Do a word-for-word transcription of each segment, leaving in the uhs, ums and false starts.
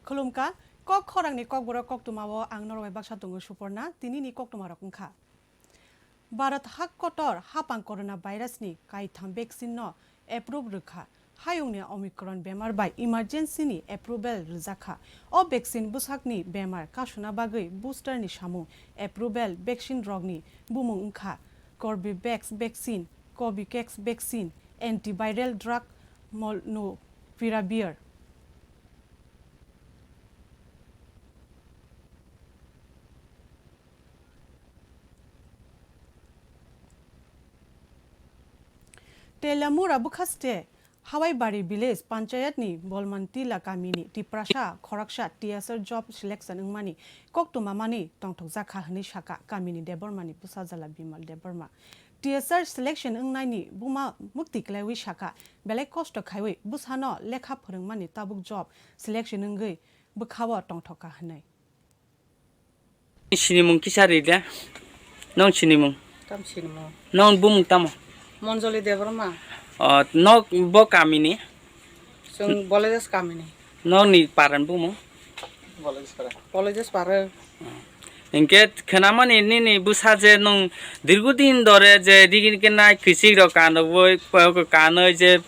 Khulumkha, kok khorangni kokborok koktwmao ang norok bai baksa tongo Suporna. Tinini koktwmarok wngkha: Bharat hak kotor hapang corona virus ni kaitham vaccine no approve rwkha. Hayungni Omicron bemar bai emergency ni approval rwjakha. O vaccine bwsakni bemar kasuna bagwi booster ni samung approval vaccine rokni bumung wngkha Corbevax vaccine, Covivax vaccine, antiviral drug Molnupiravir. Telamura bwkhaste Hawaibari village panchayat ni Bolmantila kamini Tiprasa khoroksa T S R job selection wngmani koktwma mani tongthokjakha hwnwi sakha kamini Debbarmani bwsajala Bimal Debbarma. T S R selection wngnaini buma mukti klaiwi sakha, belai kosto khaiwi bwsano lekha phwrwngmani tabuk job selection wngwi bwkhao tongthokha hwnwi. Sinimung kisa ri de. Nong sinimung. Tam sinimung. Nong bumung tamo? Monjoli Debbarma. O, nok bo kamini? Chwng Bolejas kamini. Nokni paran bumung? Bolejas para. Hinkhe khnamani nini bwsa je nwng dirgo din dore je digi khe nai kichik rok kanogoi, kanoi je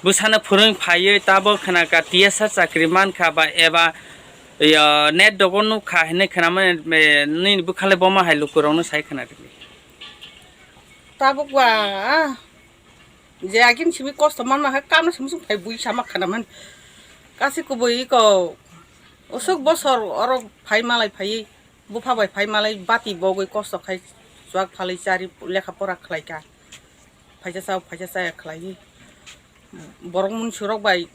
bwsano phwrwng phaiwi tabo khnaka T S R chakri mankha ba eba Yo, net dogo nukha hinwi khnamani, eh, nini bwkhale boma hai lukurokno sai khna rwdi. Tabuk ba, ah, je agin simi kosto manma hai kamno simi sung phai bui sama khnaman. Kasi kubui iko, usuk bosor oro phai malai phai, bupha bai phai malai bati bogwi kosto khai chuak phalwi chari lekha pora khlaikha. Phaisa cha, phaisa chaya khlaiwi. Borok munsurok bai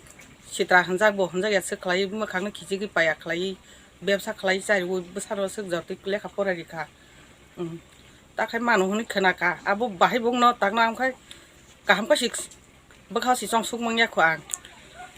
sitra hwnjak, bo hwnjak ya se khlaiwi, mwkhangno khichigwi paya khlaiwi, bebsa khlaiwi chariwi, bwsano swk jortwi lekha pora rikha. Takhai mano hwnwi khwnakha, abo bahai bongno takna wngkhai kaham khe sik bwkha si chong suk mangya kho ang.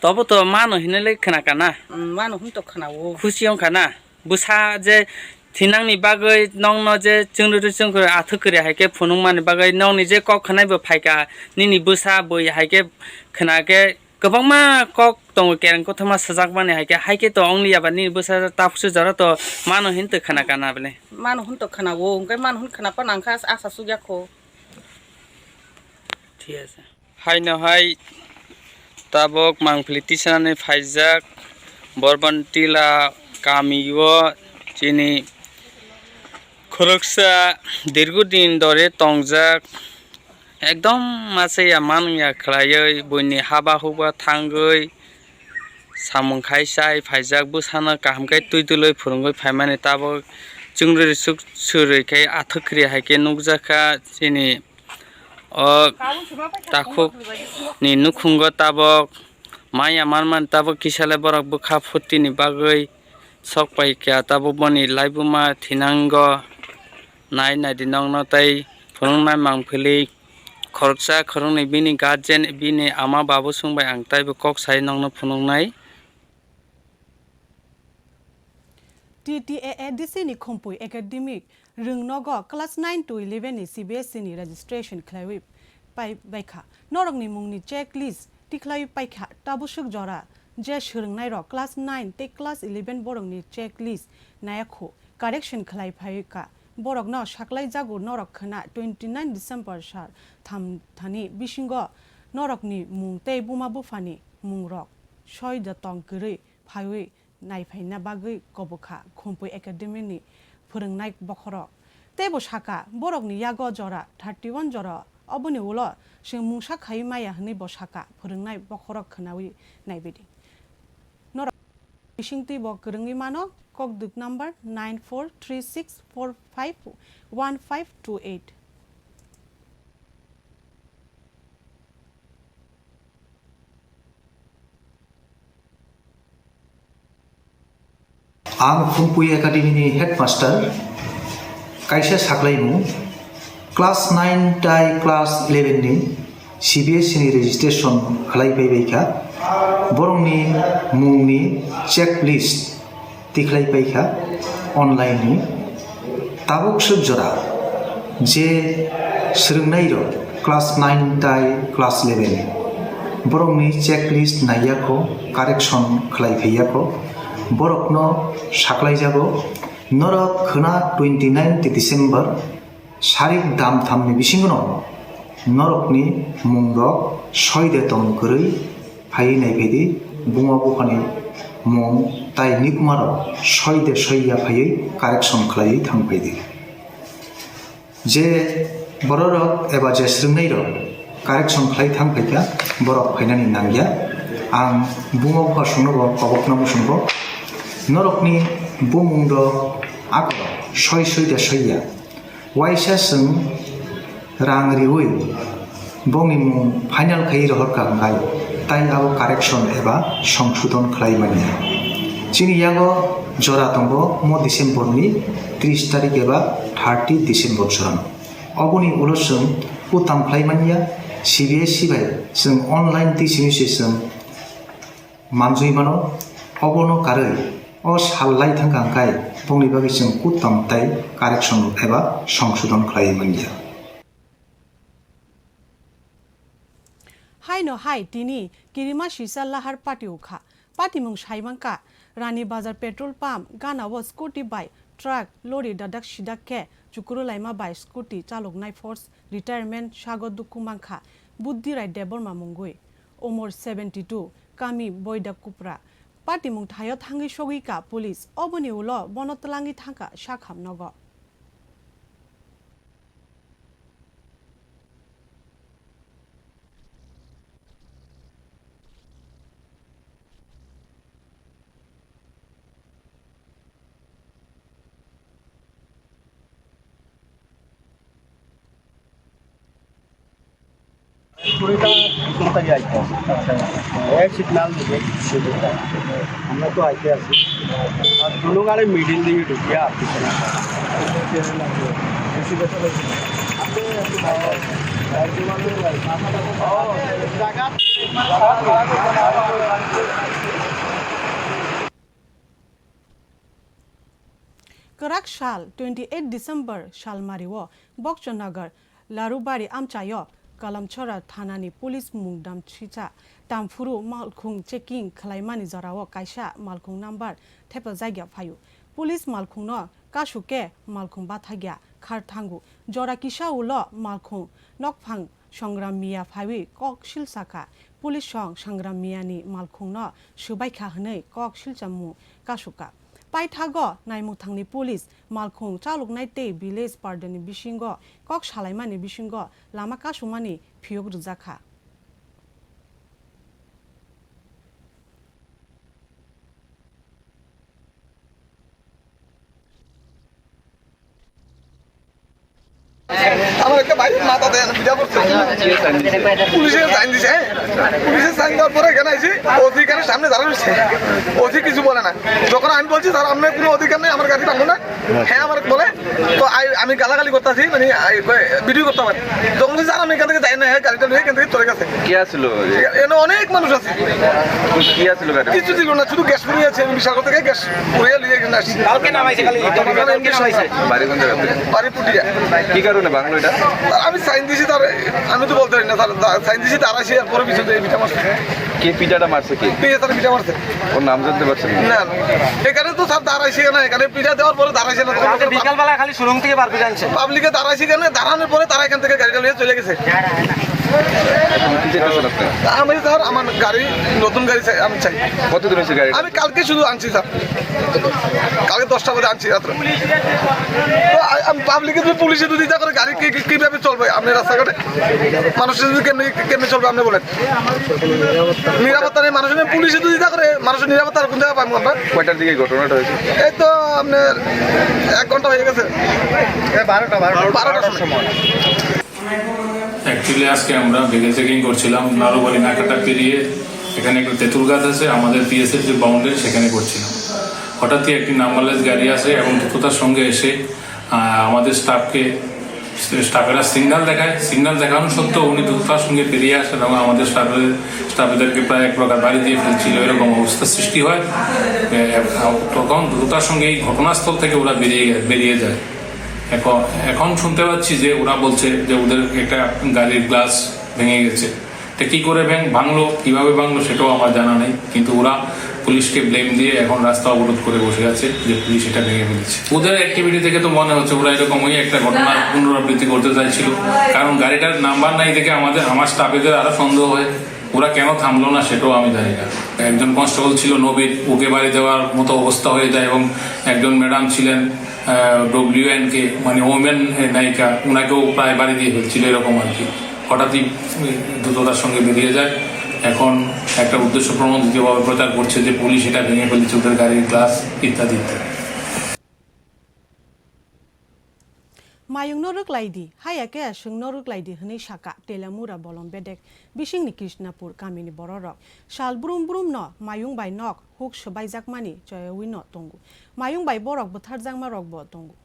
Tobo to mano hinwi le khwnakha na? Mano hwn to khwnao. Khusi wngkha na? Bwsa je thinangni bagwi nongno je chwngri chwngri athwk kwrwi hai khe phunukmani bagwi nongni je kok khwnai bo phaikha, nini bwsa bui hai khe khwna khe kwbangma kok tongo, kereng kothoma swjakmani hai khe, hai khe to wngliya ba nini bwsa tabukse jora to mano hin twi khwna kana bele. Mano hwn to khwnao, hwnkhe mano hwn khwna phano ang khe asa sukya kho. Thik ase. Haino hai tabuk mangpili tisanani phaijak Borbantila kamio chini khoroksa dirgo din dore tongjak, ekdom masa ya man ya khlaiwi buini haba huba thangwi samung khai chai phaijak, bwsano kaham khe twi dwlwi phwrwngwi phaimani tabuk chwngri rwsuk swrwi khe athwk kwrwi hai khe nukjakha chini. O takhuk ni nukhungo tabok maya manmani tabok kisa le borok bwkha phurti ni bagwi sok pai kha, tabok boni laibuma thinango nai nai di nokno tei phunuknai mangpili khoroksa khoroknwi bini guardian bini ama babu song bai ang taibo kok sai nokno phunuknai. T T A A D C ni Khumpui Academic Rwngnogo class nine to eleven ni C B S E ni registration khlaiwi pai baikha. Norokni mungni check list tikhlaiwi paikha. Tabuswk jora je swrwngnairok class nine tei class eleven borokni check list nayakhu correction khlai phaikha. Borokno saklaijago norok khwna twenty nine December sal tham thani bisingo norokni mung tei buma buphani mungrok soi da tong kwrwi phaiwi naiphaina bagwi kobokha Khumpui Academy ni phwrwngnai bokhorok. Tei bo sakha, borokni yago jora thirty one jora, oboni ulo chwng mungsa khaiwi maya hwnwi bo sakha, phwrwngnai bokhorok khwnawi naibidi. Norok bisingtwi bo kwrwngwi mano, kokdwk number nine four three six four five one five two eight. Ang Khumpui Academy ni headmaster, kaisa saklaimung, class nine tai class eleven ni C B S E ni registration khlai pai bai kha. Borokni mungni checklist tikhlai pai kha online ni. Tabuk swk jora je swrwngnai rok class nine tai class eleven, borokni checklist naiya kho, correction khlai phaiya kho. Borokno saklaijago, norok khwna twenty nine December sarik dam thamni bisingono norokni mungrok soi de tong kwrwi phaiwi naiphai di, buma buphani mung tai nikmarok soi de soi ya phaiwi correction khlaiwi thang phai di. Je bororok eba je swrwngnairok correction khlai thang phaikha, borok phainani nangya. Ang buma bupha songno bo kobokna muchungo, norokni bumung rok ako soi soi da soi ya. Waisa chwng rang riwi bongni mung final khai rohor ka hwnkhai, tai abo correction eba songsodon khlai manya. Chini yago jora tongo mo December ni tris tarik eba thirty December jora. Oboni ulo chwng kutam khlai manya, C B S E bai chwng online twi simi se chwng manjui mano, obono karwi o sal lai thangkha hwnkhe bongni bagwi chwng kutam tai correction eba songsodon khlai manya. Haino hai tini kirima sisa lahar pati ukha. Patimung sai mankha, Rani Bazar petrol pump gana o scooty bai truck lorry dadak sidak khe chukuru laima bai scooty chaloknai force retirement sago dukhu mankha Buddhi Rai Debbarma mungwi. Umor seventy two, kami Boida Kupra. Patimung thaio thangwi sogwi ka police, oboni ulo bono twlangwi thangkha sakham nogo. কুড়িটা কুড়ি তারিখ আইতো। আচ্ছা। এই সিগন্যাল দিবে, সিগন্যাল। আমরা তো আইতে আছি। আর দুনো গাড়ি মিডিল দিয়ে ঢুকিয়া আর কিছু না। জায়গা Kwrak sal, twenty eight December salmario Bokchanagar Larubari amchaio Kalamchara thanani police mungdam chicha tamphuru malkhung checking khwlaimani jorao kaisa malkhung number thepajakya phaio. Police malkhungno kasukhe malkhung bathakya khar thango. Jora kisa ulo malkhung nokphang Sangram Miya phaiwi kok silsakha. Police song Sangram Miyani malkhungno swbaikha hwnwi kok silchamung kasukha. Paithago naimukthangni police malkhung chaloknai tei village pardani bisingo kok salaimani bisingo lama kasumani phiyok rwjakha. আমার একটা ভাই মাথা দেয়, বিটা করছে। পুলিশে সাইন দিছে, হ্যাঁ? পুলিশে সাইন দেওয়ার পরে এখানে আইছি, ওসি এখানে সামনে দাঁড়ানো রয়েছে। ওসি কিছু বলে না। যখন আমি বলছি, "স্যার, আপনার কোনো অধিকার নেই, আমার গাড়ি ভাঙবো না।" হ্যাঁ, আমার বলে, তো আই-, আমি গালাগালি করতেছি, মানে, আই-, কয়, ভিডিও করতে আমার। যখন বলছি, "স্যার, আমি এখান থেকে যাই না," হ্যাঁ, গাড়িটা নিয়ে এখান থেকে চলে গেছে। কে আসলো? এখানে অনেক মানুষ আছে। কি আসলো গাড়ি? কিছু ছিল না, শুধু গ্যাস ফুরিয়ে আছে। আমি বিশাল থেকে গ্যাস ফুরিয়ে নিয়ে এখানে আসছি। কালকে নামাইছে, খালি কালকে নামাইছে। বাড়ি কোন জায়গাতে? বাড়ি পুটিয়া। কি কারণে ভাঙলো এটা? আর আমি সাইন দিছি, তার, আমি তো বলতে পারি না, স্যার, দা-, সাইন দিছি, তার আসি, এরপরে পিছন থেকে পিঠা মারছে। কে পিঠাটা মারছে কে? পিঠা, তার পিঠা মারছে। ওর নাম জানতে পারছেন না? না, না। এখানে তো স্যার দাঁড়াইছে না, এখানে পিঠা দেওয়ার পরে দাঁড়াইছে না। কালকে বিকালবেলা খালি শোরুম থেকে বার করে আনছে। পাবলিকে দাঁড়াইছে এখানে, দাঁড়ানোর পরে তারা এখান থেকে গাড়িটা নিয়ে চলে গেছে। এখন কি যেতে চান আপনি? আমি স্যার, আমার গাড়ি, নতুন গাড়ি চাই, আমি চাই। কতদিন হয়েছে গাড়ি? আমি কালকে শুধু আনছি স্যার, কালকে দশটা বাজে আনছি রাত্রে। তো আ-, আমি পাবলিকে যদি পুলিশে যদি ইচ্ছা করে গাড়ি কি, কি, কিভাবে চলবে আপনি রাস্তাঘাটে? মানুষ যদি কেমনি, কেমনি চলবে আপনি বলেন? নিরাপত্তা নেই, মানুষ নেই, পুলিশে যদি ইচ্ছা করে মানুষের নিরাপত্তা আর কোন জায়গায় পাবো আমরা? কয়টার দিকে এই ঘটনাটা হয়েছে? এই তো আপনার এক ঘন্টা হয়ে গেছে। বারোটা, বারোটা। বারোটার সময়। অ্যাকচুয়ালি আজকে আমরা ভেহিকেল চেকিং করছিলাম, নারুবাড়ি নাকাটা পেরিয়ে এখানে একটা তেঁতুল গাছ আছে, আমাদের পিএসএফ যে বাউন্ডারি সেখানে করছিলাম। হঠাৎই একটি নাম্বারলেস গাড়ি আসে এবং দ্রুততার সঙ্গে এসে, আহ, আমাদের স্টাফকে, স্টাফেরা সিগন্যাল দেখায়। সিগন্যাল দেখানো সত্ত্বেও উনি দ্রুততার সঙ্গে পেরিয়ে আসেন এবং আমাদের স্টাফেদের, স্টাফেদেরকে প্রায় এক প্রকার বাড়ি দিয়ে ফেলছিল, এরকম অবস্থা সৃষ্টি হয়। এ, তখন দ্রুততার সঙ্গে এই ঘটনাস্থল থেকে ওরা বেরিয়ে, বেরিয়ে যায়। এখন, এখন শুনতে পাচ্ছি যে ওরা বলছে যে ওদের একটা গাড়ির গ্লাস ভেঙে গেছে। তো কী করে ভেঙ-, ভাঙলো, কীভাবে ভাঙলো সেটাও আমার জানা নেই, কিন্তু ওরা পুলিশকে ব্লেম দিয়ে এখন রাস্তা অবরোধ করে বসে আছে যে পুলিশ এটা ভেঙে ফেলেছে। ওদের অ্যাক্টিভিটি থেকে তো মনে হচ্ছে ওরা এরকমই একটা ঘটনার পুনরাবৃত্তি করতে চাইছিল, কারণ গাড়িটার নাম্বার নাই দেখে আমাদের, আমার স্টাফেদের আরও সন্দেহ হয়। ওরা কেন থামলো না সেটাও আমি জানি না। একজন কনস্টেবল ছিল নবীর, ওকে বাড়ি দেওয়ার মতো অবস্থা হয়ে যায় এবং একজন ম্যাডাম ছিলেন ডব্লিউএন কে, মানে ওমেন নায়িকা, ওনাকেও প্রায় বাড়ি দিয়ে ফেলছিল এরকম আর কি। হঠাৎই দ্রুততার সঙ্গে বেরিয়ে যায়। এখন একটা উদ্দেশ্য প্রণোদিতভাবে প্রচার করছে যে পুলিশ এটা ভেঙে ফেলেছে, ওদের গাড়ির গ্লাস ইত্যাদি ইত্যাদি। Mayungno rwklaidi, haiya khe aswkno rwklaidi hwnwi saka Telamura bolom bedek bisingni Krishnapur kamini bororok. Sal brum brumno mayung bai nok huk swbaijakmani choyawino tongo. Mayung bai borok bwtharjakmarokbo tongo.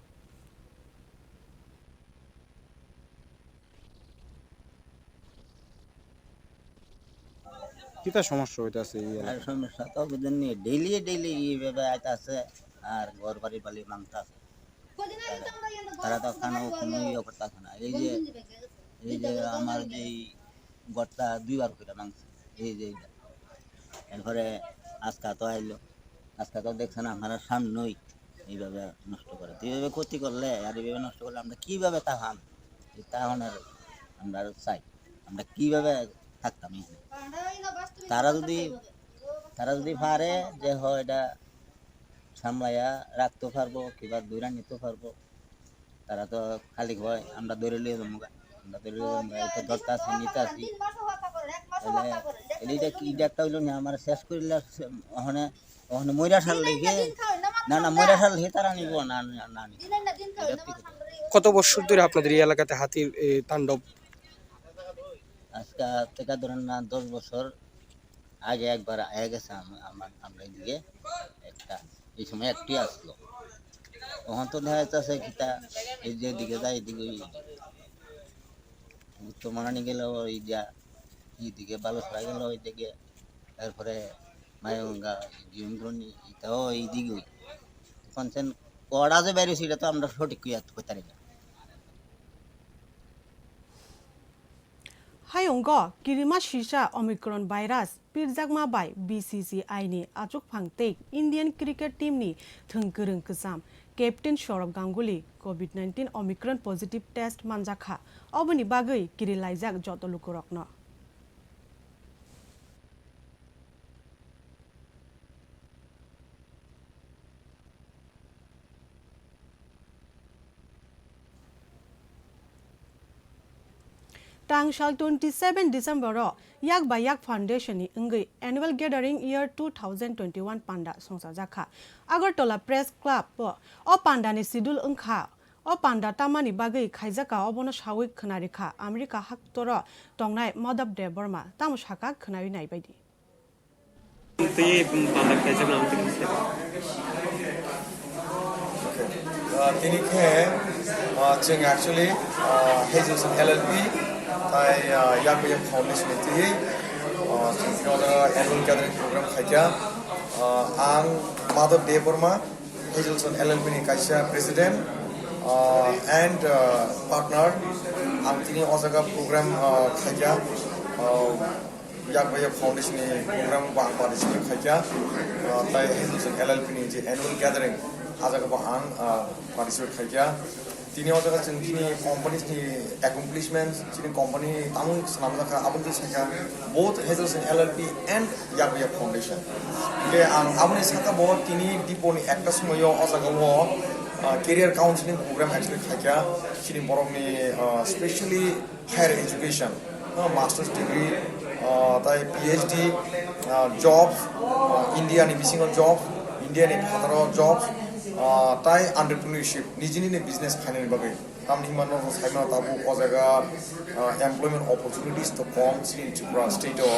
কিতা সমস্যা হইতাছে এই আর এলাকায়? সমস্যা তো বুঝেননি, ডেইলি ডেইলি এইভাবে আইতাছে আর ঘর বাড়ি বালি ভাঙতাছে। তারা তো খানো কোনো ইয়ে করতেছে না। এই যে, এই যে আমার যে এই ঘরটা দুইবার করে ভাঙছে, এই যে এইটা। এরপরে আজকা তো আইলো, আজকা তো দেখছেন আপনারা সামনেই এইভাবে নষ্ট করে। তো এইভাবে ক্ষতি করলে আর এইভাবে নষ্ট করলে আমরা কিভাবে থাকতাম? এই থাকনের আমরা আরো চাই, আমরা কিভাবে থাকতাম এখানে? তারা যদি, তারা যদি পারে যে হয় এটা সামলাইয়া রাখতে পারবো কিংবা দূরে নিতে পারবো, তারা তো খালি কয় আমরা ধরে লিয়ে যাবো গা, আমরা ধরে লিয়ে যাবো গা, এই তো ধরতে আসি, নিতে আসি। তাহলে, তাহলে এটা কি, এটা একটা হইলো না, আমার শেষ করিলে ওখানে, ওখানে ময়রা সার লিখে, না, না, ময়রা সার লিখে তারা নিবো না, না, না নিবো। এটা ঠিক আছে। কত বছর ধরে আপনাদের এই এলাকাতে হাতির, এ, তাণ্ডব? আজকে থেকে ধরেন না, দশ বছর আগে একবার আয়া গেছে আম-, আমার, আমরা এদিকে একটা, এই সময় একটি আসলো। ওখান তো দেখা যাচ্ছে কিতা, এই যে এদিকে যায়, এদিকে ওই উত্তর মারানি গেল, ওই যা, এইদিকে বালুছড়া গেল, ওইদিকে, তারপরে মায়াগঙ্গা, জিয়নগ্রহণী, এটাও এইদিকে। এখন সেন কড়া যে বাইরে, সেটা তো আমরা সঠিক কইয়া কইতারি না। Hayungo kirima sisa Omicron virus pirjakma bai B C C I ni achukphang tei Indian cricket team ni thwng kwrwng kwcham captain Sourav Ganguly covid nineteen Omicron positive test manjakha, oboni bagwi kirilaijak joto lukurokno. Tang sal twenty seven December o Yak by Yak Foundation ni wngwi Annual Gathering Year two thousand twenty one panda songchajakha Agartala Press Club o. O panda ni schedule wngkha, o panda tamani bagwi khaijakha obono sawi khwnarikha America haktoro tongnai Madhav Debbarma tamo sakha khwnawi naibaidi. Tei panda khlaijak nang tini khe. Ah, tini khe, ah, chwng actually, ah, Hazelson L L P tai, ah, Yak by Yak Foundation ni twi, ah, chwng tini o jaga annual gathering program khaikha. Ah, ang Madhav Debbarma, Hazelson L L P ni kaisa president, ah, and, ah, partner. Ang tini o jaga program, ah, khaikha. Ah, Yak by Yak Foundation ni program bo ang participate khaikha, ah, tai Hazelson L L P ni je annual gathering, ah jaga bo ang, ah, participate khaikha. Tini o jaga chwng chini companies ni accomplishments, chini company ni tamo swnamjakha, abo twi sakha both Hazelson L L P and Yak by Yak Foundation. Hingke ang aboni saka bo tini dipor ni ekta somoio o jaga o, ah, career counseling program actually khaikha, chini borok ni, ah, specially higher education, uh, master's degree, uh, tai P H D, uh, jobs, uh, India ni bisingo jobs, India ni phataro jobs, uh, tai entrepreneurship, nijini ni business khainani bagwi. Tamni hima no sai mano tabuk o jaga, uh, employment opportunities to kom chini Tripura state o.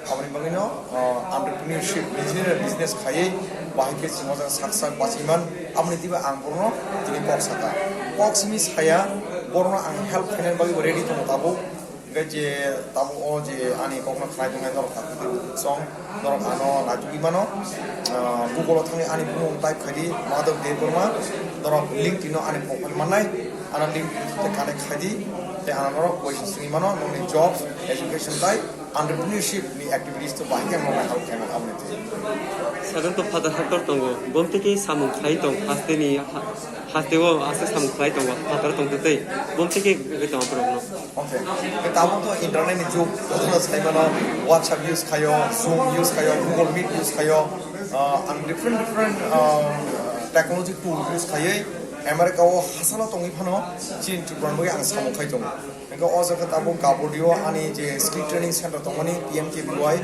Aboni bagwi no, uh, entrepreneurship, nijini ni business khaiwi bahai khe chwng o jaga sak sak bachwi man. Aboni twibo ang borno tini kok saka. Kok simi saya, borno ang help khainani bagwi bo ready tongo tabuk. Hingke je tabuk o je ani kokno khnai tongnai norok kha kwtwi song, norok ano naitugwi mano. Ah, Google o thangwi ani bumung type khaidi, Madhav Debbarma, norok LinkedIn o ani profile mannai, ano LinkedIn tei connect khaidi, tei ano norok question swngwi mano, nokni jobs, education tai, Entrepreneurship ni activities to bahai khe mwnai hal khe aboni twi. Sagan to phatar haktor tongo, bom teke samung khlai tong, haste ni ha-, haste o ase samung khlai tongo, phatar tong tei, bom teke gwi tongo borok no. Okay. Ke tabuk to internet ni jug, jotono sai mano, WhatsApp use khayo, Zoom use khayo, Google Meet use khayo, uh, ang different different, uh, technology tool use khaiwi America o hasalo tongwi phano chini Tripura ni bagwi ang samung khai tongo. Hingke o jaga tabuk Gabordio ani je skill training center tongmani P M K V Y,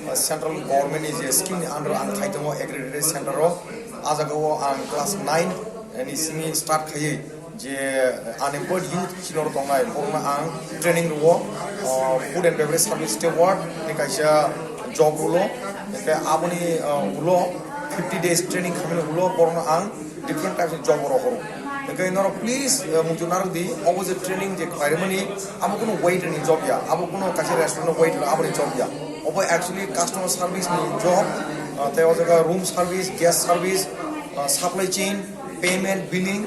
uh, central government ni je scheme ni under ang khai tongo accredited center o. A jaga o ang class nine ni simi start khaiwi je unemployed youth chino tongnai, borokno ang training rwo, uh, food and beverage service steward ni kaisa job rolo, hingke aboni, uh, ulo fifty days training khamani ulo borokno ang different types of job rok horo. Hingke norok please, uh, muchung narwk di, obo je training je khlaimani, abo kuno wait ni job ya, abo kuno kaisa restaurant wait aboni job ya. Obo actually customer service ni job, uh, tei o jaga room service, gas service, uh, supply chain, payment, billing.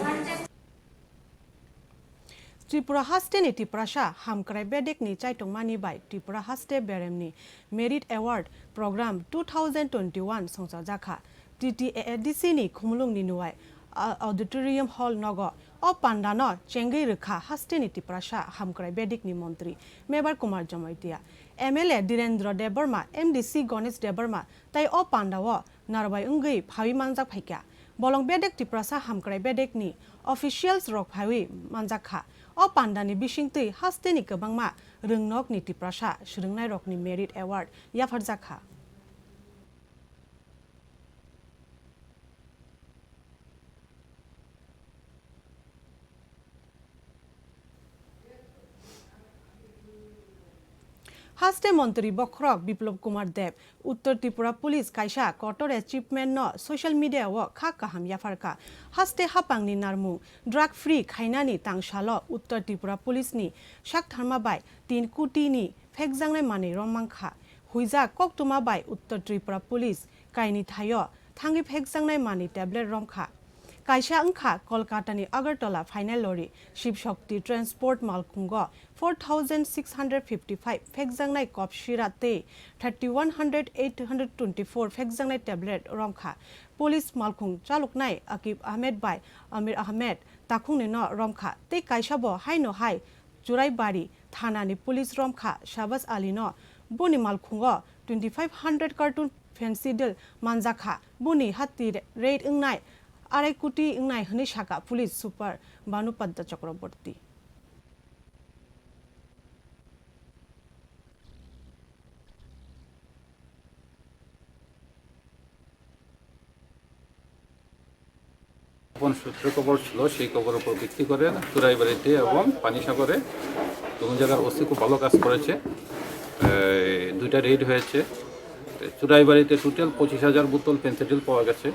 Tripura hasteni Tiprasa hamkrai bedekni chaitokmani bai Tripura haste beremni Merit Award Program two thousand twenty-one songchajakha. T T A A D C ni khumulungni nuwai, a-, Auditorium Hall nogo o pandano chengwi rwkha hasteni Tiprasa hamkrai bedekni montri Mebar Kumar Jamatia, M L A Dhirendra Debbarma, M D C Ganesh Debbarma tei o pandao narbai wngwi phawi manjak phaikha. Bolong bedek Tiprasa hamkrai bedekni officials rok phawi manjak kha. O pandani bisingtwi hasteni kwbangma rwngnokni Tiprasa swrwngnairokni Merit Award yapharjak kha. Haste montri bokhorok Biplab Kumar Deb, Uttor Tripura Police kaisa kotor achievement no social media o kha kaham yapharkha. Haste hapangni narmung drug free khainani tangsalo Uttor Tripura Police ni saktharma bai tin koti ni phekjaknai manwi rommankha. Huijak koktwma bai Uttor Tripura Police kaini thaio thangwi phekjaknai manwi tablet romkha. Kaisa wngkha Kolkatani Agartala phainai lorry, Shiv Shakti Transport malkhungo four thousand six hundred fifty-five phekjaknai cough syrup tei thirty-one hundred eight hundred twenty-four phekjaknai tablet romkha. Police malkhung chaloknai Akib Ahmed bai Amir Ahmed takhungni no romkha tei kaisa bo haino hai Churaibari thanani police romkha Shabas Ali no. Boni malkhungo twenty-five hundred carton Phensedyl manjakha. Boni hati re-, rate wngnai arai koti wngnai hwnwi sakha police super Bhanupada Chakraborty. গোপন সূত্রে খবর ছিল, সেই খবরের উপর ভিত্তি করে চুরাইবাড়িতে এবং পানিসাগরে দুই জায়গার ওসি খুব ভালো কাজ করেছে। এই, দুইটা রেড হয়েছে। চুরাইবাড়িতে টোটাল পঁচিশ হাজার বোতল ফেন্সিডিল পাওয়া গেছে।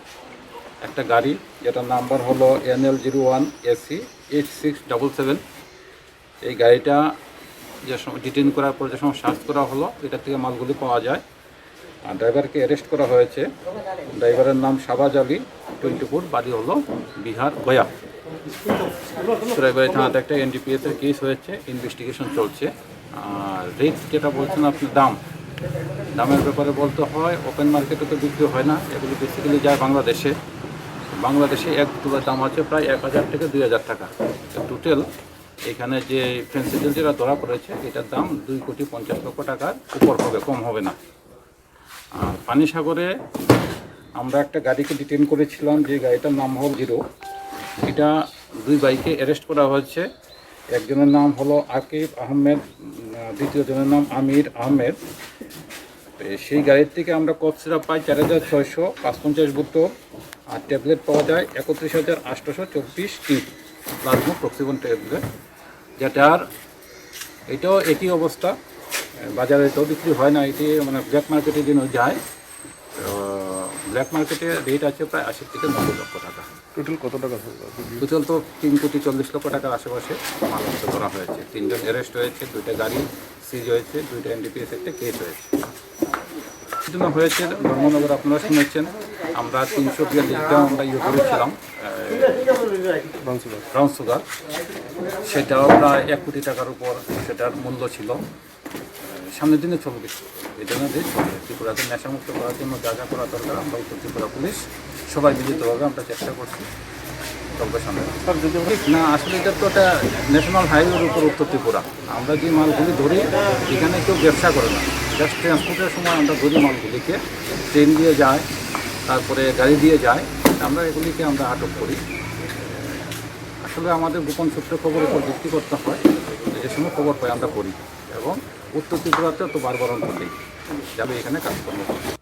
একটা গাড়ি, যেটার নাম্বার হলো N L zero one A C eight six double seven. এই গাড়িটা যে সময় ডিটেইন করার পর যে সময় সার্চ করা হলো, এটা থেকে মালগুলি পাওয়া যায়। আর ড্রাইভারকে অ্যারেস্ট করা হয়েছে। ড্রাইভারের নাম শাহবাজ আলী, টোয়েন্টি ফোর, বাড়ি হলো বিহার, গয়া। চুরাইবাড়ি থানাতে একটা এন ডি পি এস এর কেস হয়েছে, ইনভেস্টিগেশন চলছে। আর রেট যেটা বলছেন আপনি, দাম, দামের ব্যাপারে বলতে হয়, ওপেন মার্কেটে তো বিক্রি হয় না, এগুলো বেসিক্যালি যায় বাংলাদেশে। বাংলাদেশে এক বোতলের দাম আছে প্রায় এক হাজার থেকে দুই হাজার টাকা। তো টোটাল এখানে যে ফেন্সিডিল যেটা ধরা পড়েছে, এটার দাম দুই কোটি পঞ্চাশ লক্ষ টাকার উপর হবে, কম হবে না। আর পানিসাগরে আমরা একটা গাড়িকে ডিটেইন করেছিলাম, যে গাড়িটার নাম হল হিরো। এটা দুই ভাইকে অ্যারেস্ট করা হয়েছে। একজনের নাম হলো আকিব আহমেদ, উম, দ্বিতীয় জনের নাম আমির আহমেদ। তো সেই গাড়ির থেকে আমরা কফ সিরাপ পাই চার হাজার ছয়শো পাঁচপঞ্চাশ বোতল, আর ট্যাবলেট পাওয়া যায় একত্রিশ হাজার আটশোশো চব্বিশ টিউব, প্লাজমা প্রক্সিবন ট্যাবলেট, যেটার এটাও একই অবস্থা, বাজারে এটাও বিক্রি হয় না, এটি মানে ব্ল্যাক মার্কেটে যেন যায়। তো ব্ল্যাক মার্কেটে রেট আছে প্রায় আশি থেকে নব্বই লক্ষ টাকা। টোটাল কত টাকা স্যার? টোটাল তো তিন কোটি চল্লিশ লক্ষ টাকার আশেপাশে মাল হচ্ছে ধরা হয়েছে। তিনজন অ্যারেস্ট হয়েছে, দুইটা গাড়ি সিজ হয়েছে, দুইটা এন ডি পি এস একটা কেস হয়েছে। ঘটনা হয়েছে ধর্মনগর, আপনারা শুনেছেন, আমরা তিনশো বিয়াল্লিশ গ্রাম আমরা ইয়ে করেছিলাম, আহ, ব্রাউন সুগার। ব্রাউন সুগার, সেটাও প্রায় এক কোটি টাকার উপর সেটার মূল্য ছিল। সামনের দিনে চলবে। এই জন্য যে ত্রিপুরাকে নেশামুক্ত করার জন্য যা যা করা দরকার, আমরা উত্তর ত্রিপুরা পুলিশ সবাই মিলিতভাবে আমরা চেষ্টা করছি। চলবে সামনে। স্যার, যদি না, আসলে এটা তো একটা ন্যাশনাল হাইওয়ের উপর উত্তর ত্রিপুরা। আমরা যে মালগুলি ধরি, এখানে কেউ ব্যবসা করে না, জাস্ট ট্রান্সপোর্টের সময় আমরা ধরি মালগুলিকে, ট্রেন দিয়ে যায়, তারপরে গাড়ি দিয়ে যায়, আমরা এগুলিকে আমরা আটক করি। আসলে আমাদের গোপন সূত্রে খবর উপর ভিত্তি করতে হয়, যে সময় খবর পাই আমরা করি এবং উত্তর ত্রিপুরাতে তো বারবার অন্তর নেই, যাবে এখানে কাজকর্ম করতে।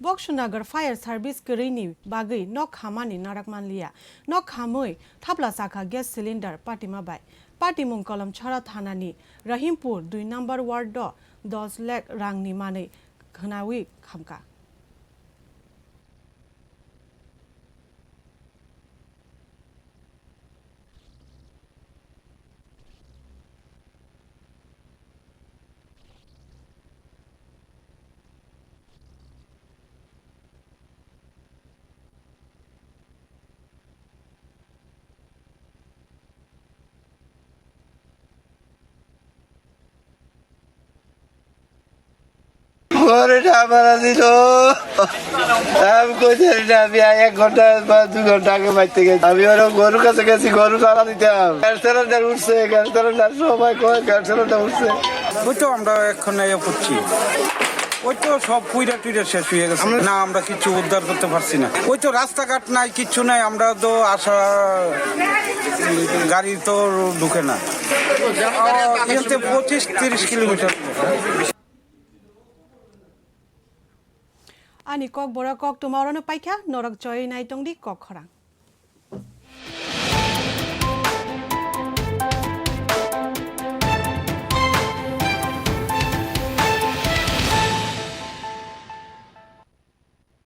Boksunagar fire service kwrwini bagwi nok hamani narak manliya. Nok hamwi thapla chakha gas cylinder patima bai. Patimung Kolomchara thanani Rahimpur dui number ward o dos lakh rangni manwi khwnawi khamkha. ঘরে না মারা দিল। আমি কই জানি না, আমি এক ঘন্টা বা দুই ঘন্টা আগে বাড়িতে গেছি। আমি ওরকম গরুর কাছে গেছি, গরু চারা দিতাম। গ্যাস সিলিন্ডার উঠছে, গ্যাস সিলিন্ডার সবাই কয় গ্যাস সিলিন্ডার উঠছে। ওই তো আমরা এখন এই করছি, ওই তো সব পুইরা টুইরা শেষ হয়ে গেছে। আমরা, না, আমরা কিচ্ছু উদ্ধার করতে পারছি না। ওই তো রাস্তাঘাট নাই, কিচ্ছু নাই, আমরা তো আসা গাড়ি তো ঢুকে না। এখান থেকে পঁচিশ তিরিশ kilometre. Ani kok bora kok tuma orono paikha, norok choi nai tongdi kok khorang.